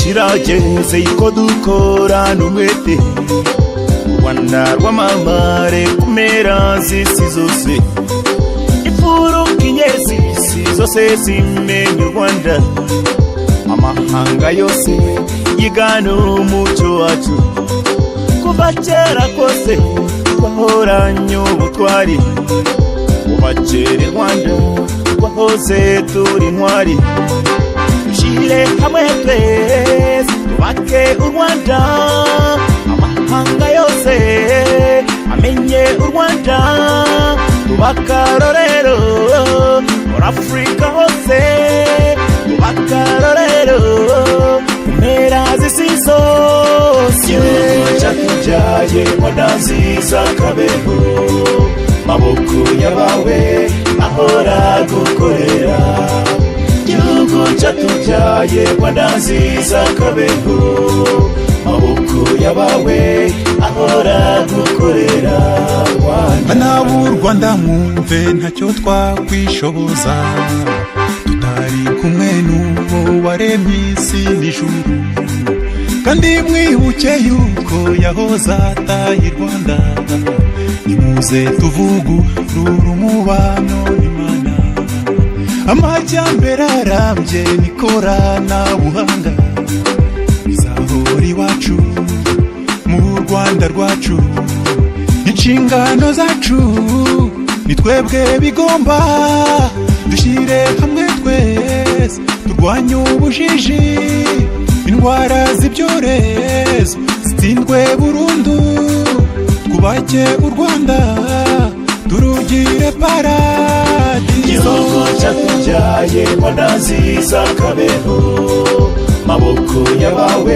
Kirageze ko dukorana umwete, u Rwanda rwamamare ku mpera z'isi zose. Imfuruka inyezi isi zose zimenye u Rwanda, amahanga yose yigana umuco wacu. Kuva kera kose twahoranye ubutwari, kuva kera i Rwanda twahoze turi intwari. Dushyire hamwe twese twubake u Rwanda, amahanga yose amenye u Rwanda, tube akarorero muri Afurika hose, tube akarorero ku mpera z'isi zose. Igihugu cyatubyaye, Rwanda nziza, kabeho, maboko y'abawe ahora gukorera. Igihugu cyatubyaye, Rwanda nziza, kabeho, maboko y'abawe ahora gukorera, Rwanda. Bana b'u Rwanda, mwumve, ntacyo twakwishoboza tutari kumwe n'uwo waremye isi n'ijuru. Kandi mwibuke yuko yahoze ataye i Rwanda. Nimuze tuvugurure umubano n'Imana, amajyambere arambye n'ikoranabuhanga bizahora iwacu mu Rwanda rwacu. Inshingano zacu ni twebwe bigomba. Dushyire hamwe twese turwanye ubujiji, indwara z'ibyorezo zitsindwe burundu, twubake u Rwanda turugire paradizo. Igihugu cyatubyaye, Rwanda nziza, kabeho, maboko y'abawe.